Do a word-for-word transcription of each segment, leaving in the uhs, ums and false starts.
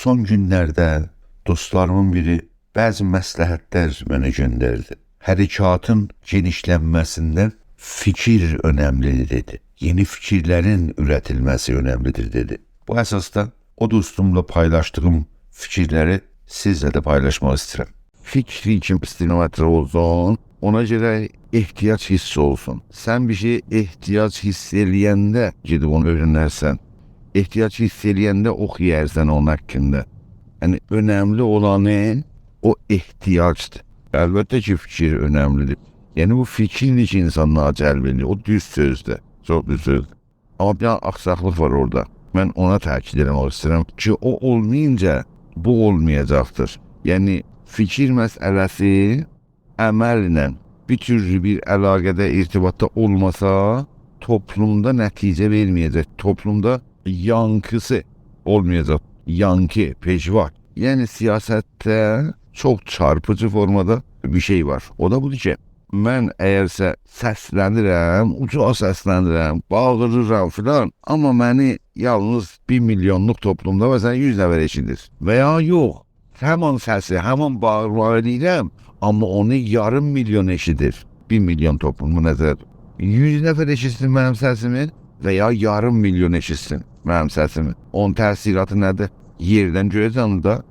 سون گونلرده دوستلاریمین بیری بعضی مصلحت‌لر منه گؤندردی. «حرکاتین گئنیشلنمه‌سینده فیکیر اؤنملی‌دیر» دئدی. «یئنی فیکیرلرین اوره‌تیلمه‌سی اؤنملی‌دیر» دئدی. بو اساسدا او دوستوملا پایلاشدیغیم فیکیرلری سیزله ده پایلاشماق ایسته‌ییرم. فیکری کی استیمتر اولسون، اونا گؤره احتیاج حیس اولسون. سن بیر شئیه احتیاج حیس ائله‌ینده گئدیب اونو اؤیرنرسن. احتیاج حیس ائله‌ینده اوخویارسان اونون حاقیندا. یعنی، اؤنملی اولانی او احتیاجدیر. البته کی، فیکیر اؤنملی‌دیر. یعنی، بو فیکیردیر کی، اینسانلاری جلب ائدیر. او دوز سؤزدور. چوخ دوز سؤزدور. آمما بیر دنه آخساقلیق وار اورادا. من اونا تأکید ائله‌مک ایسته‌ییرم کی، او اولمایینجا بو اولمایاجاقدیر. یعنی، فیکیر مسئله‌سی عملله بیر تورلو بیر علاقه‌ده، ارتباطدا اولماسا، توپلومدا نتیجه وئرمه‌یه‌جک. توپلومدا یانکی‌سی اولمایاجاق. یانکی، پژواک. یعنی، سیاستده چوخ چارپیجی فورمادا بیر شئی وار. او دا بودور کی، من اگرسه سسلنیرم، اوجا سسلنیرم، باغیریرام فلان، آمما منی یالنیز بیر میلیونلوق توپلومدا، مثلا، یوز نفر ائشیدیر. و یا یوخ، همان سسی، همان باغیرماغی ائله‌ییرم، آمما اونو یاریم میلیون ائشیدیر. بیر میلیون توپلومو نظرده توت. یوز نفر ائشیتسین منیم سسیمی و یا یاریم میلیون ائشیتسین منیم سسیمی. اونون تأثیراتی نه‌دیر؟ یئردن گؤیه جانیر دا.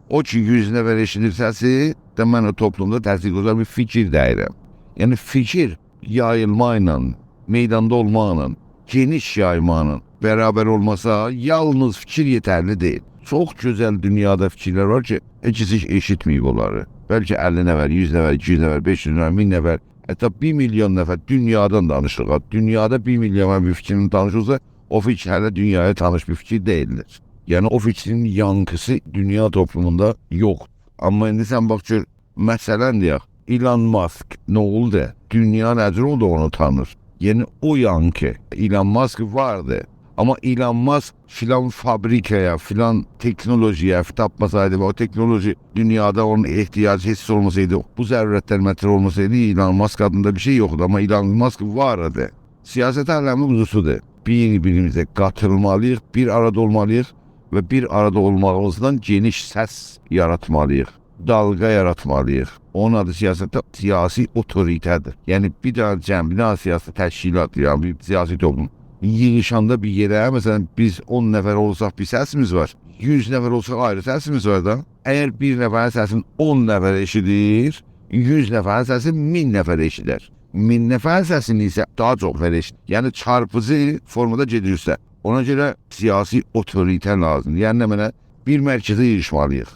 او کی، یوز نفر ائشیدیر سسی، ده من او توپلومدا تأثیرگذار بیر فیکیر دئییرم. یعنی، فیکیر یاییلما ایله، میداندا اولماقلا، گئنیش یایماقلا برابر اولماسا، یالنیز فیکیر یئترلی دئییل. چوخ گؤزل دونیادا فیکیرلر وار کی، هئچ کس هئچ ائشیتمه‌ییب اونلاری. بلکه اللی نفر، یوز نفر، ایکی یوز نفر، بئش یوز نفر، مین نفر، حتی بیر میلیون نفر دونیادان دانیشیریق. دونیادا بیر میلیون نفر بیر فیکیرین دانیشیرسا، او فیکیر هله دونیایا تانیش بیر فیکیر دئییلدیر. یعنی، او فیکرین یانکی‌سی دونیا توپلوموندا یوخدور. آمما ایندی سن باخ گؤر، مثلا دئیک، ایلان ماسک نه اولدو؟ دونیا نه جور اولدو اونو تانیر؟ یعنی او یانکی، ایلان ماسک واردی. آمما ایلان ماسک فلان فابریکایا، فلان تکنولوژی‌یه تاپماسایدی و او تکنولوژی دونیادا اونون احتیاجی حیس اولماسایدی، بو ضرورتلر مطرح اولماسایدی، ایلان ماسک آدیندا بیر شئی یوخدو. آمما ایلان ماسک واردی. سیاست عالمی قوزوسودور. بیر-بیریمیزه قاتیلمالی‌ییق، بیر آرادا اولمالی‌ییق و بیر آرادا اولماغیمیزدان گئنیش سس یاراتمالی‌ییق. دالغا یاراتمالی‌ییق. اونون آدی سیاستده سیاسی اوتوریته‌دیر. یعنی، بیر دنه جمع، بیر دنه سیاسی تشکیلات، یعنی بیر سیاسی توپلوم ییغیشاندا بیر یئره، مثلا، بیز اون نفر اولساق، بیر سسیمیز وار. یوز نفر اولساق، آیری سسیمیز وار دا. اگر بیر نفرین سسینی اون نفر ائشیدیر، یوز نفرین سسینی مین نفر ائشیدر. مین نفرین سسینی ایسه داها چوخ نفر ائشیدیر. یعنی، چارپیجی فورمادا گئدیر اوسته. اونا گؤره سیاسی اوتوریته لازیمدیر. یعنی، نمنه؟ بیر مرکزه ییغیشمالی‌ییق.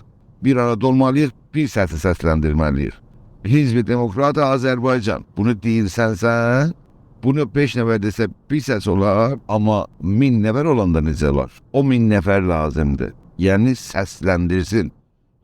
بیر آرادا اولمالی‌ییق، بیر سسی سسلندیرمه‌لی‌ییک. حزب دموکرات آذربایجان، بونو دئییرسنسه، بونو بئش نفر دئسه، بیر سس اولار، آمما مین نفر اولاندا نئجه اولار؟ او مین نفر لازیمدیر. یعنی، سسلندیرسین.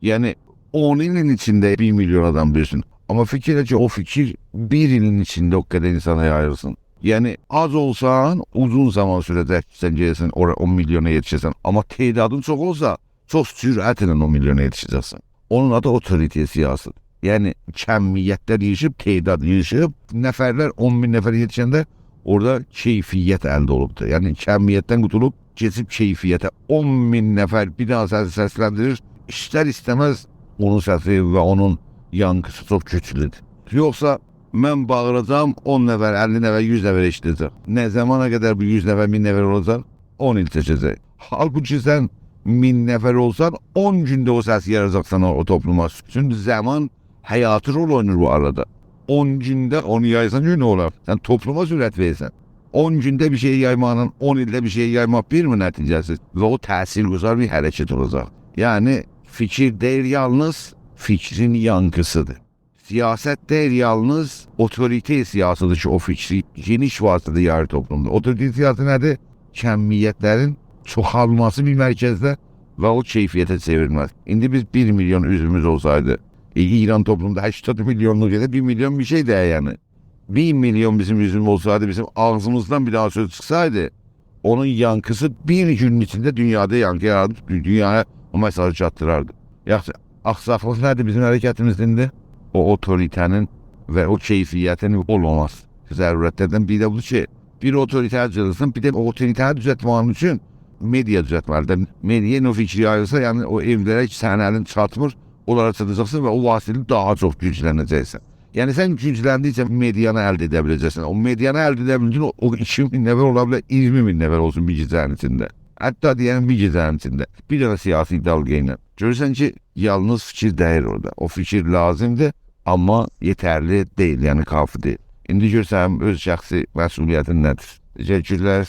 یعنی، اون ایلین ایچینده بیر میلیون آدام بیلسین. آمما فیکیر ائله کی، او فیکیر بیر ایلین ایچینده او قدر اینسانا یاییلسین. یعنی، آز اولسان، اوزون زامان سوره‌جک کی، سن گئده‌سن اورا اون میلیونا یئتیشه‌سن. آمما تعدادین چوخ اولسا، چوخ سرعتله اون میلیونا یئتیشه‌جکسن. اونون آدی اوتوریته سیاسی‌دیر. یعنی، کمیت‌لر ییغیشیب، تعداد ییغیشیب، نفرلر، اون مین نفر یئتیشنده اورادا کیفیت الده اولوبدور. یعنی، کمیت‌دن قوتولوب، کئچیب کیفیته. اون مین نفر بیر دنه سسی سسلندیریر، ایستر-ایسته‌مز اونون سسی و اونون یانکی‌سی چوخ گوجلودور. یوخسا، من باغیراجاغام، اون نفر، اللی نفر، یوز نفر ائشیده‌جک. نه زامانا قدر بو یوز نفر، مین نفر اولاجاق؟ اون ایل چکه‌جک. حالبوکی سن مین نفر اولسان، اون گونده او سسی یایاجاقسان او، او توپلوما. چونکی زامان حیاتی رول اوینایر بو آرادا. اون گونده اونو یایسان، گؤر نه اولار؟ سن توپلوما سرعت وئریرسن. اون گونده بیر شئی یایماقلا اون ایلده بیر شئی یایماق بیرمی نتیجه‌سی؟ و او تأثیرگذار بیر حرکت اولاجاق. یعنی، فیکیر دئییل یالنیز، فیکرین یانکی‌سی‌دیر. سیاست دئییل یالنیز اوتوریته سیاسی‌دیر کی، او فیکری گئنیش وسعتده یاییر توپلومدا. اوتوریته سیاسی نه‌دیر؟ کمیت‌لرین چوخالماسی بیر مرکزده و او کیفیته چئوریلمه‌سی. ایندی بیز بیر میلیون عضووموز اولسایدی، ائ، ایران توپلوموندا هشتاد میلیونلوق یئرده بیر میلیون بیر شئی دئییر، یعنی. بیر میلیون بیزیم عضووموز اولسایدی، بیزیم آغزیمیزدان بیر دنه سؤز چیخسایدی، اونون یانکی‌سی بیر گونون ایچینده دونیادا یانکی یارادیب، دو-، دونیایا او مئساژی چاتدیراردی. یاخشی، آخساقلیق نه‌دیر بیزیم حرکتیمیزده ایندی؟ او اوتوریته‌نین و او کیفیتین اولماماسی. ضرورت‌لردن بیری ده بودور کی، بیر اوتوریته جیریلسین، بیر ده او اوتوریته‌نی دوزلتمه‌یین اوچون مئدیا دوزلتمه‌لیدیر. مئدیایا او فیکیر یاییلسا، یعنی او ائولره کی سنین الین چاتمیر، اونلارا چاتاجاقسان و او واسطه ایله داها چوخ گوجلنه‌جکسن. یعنی سن گوجلندیکجه مئدیانی الده ائده بیله‌جکسن. او مئدیانی الده ائده بیلدین، او، او ایکی مین نفر اولا بیلر، اییرمی مین نفر اولسون بیر گئجه‌نین ایچینده. حتی دئیه‌رم بیر گئجه‌نین ایچینده. بیر دنه سیاسی دالغا ایله. گؤرورسن کی، یالنیز فیکیر دئییل اورادا. او فیکیر لازیمدیر، آمما یئترلی دئییل، یعنی کافی دئییل. ایندی گؤر سنین اؤز شخصی مسئولیتین نه‌دیر؟ نئجه گولر،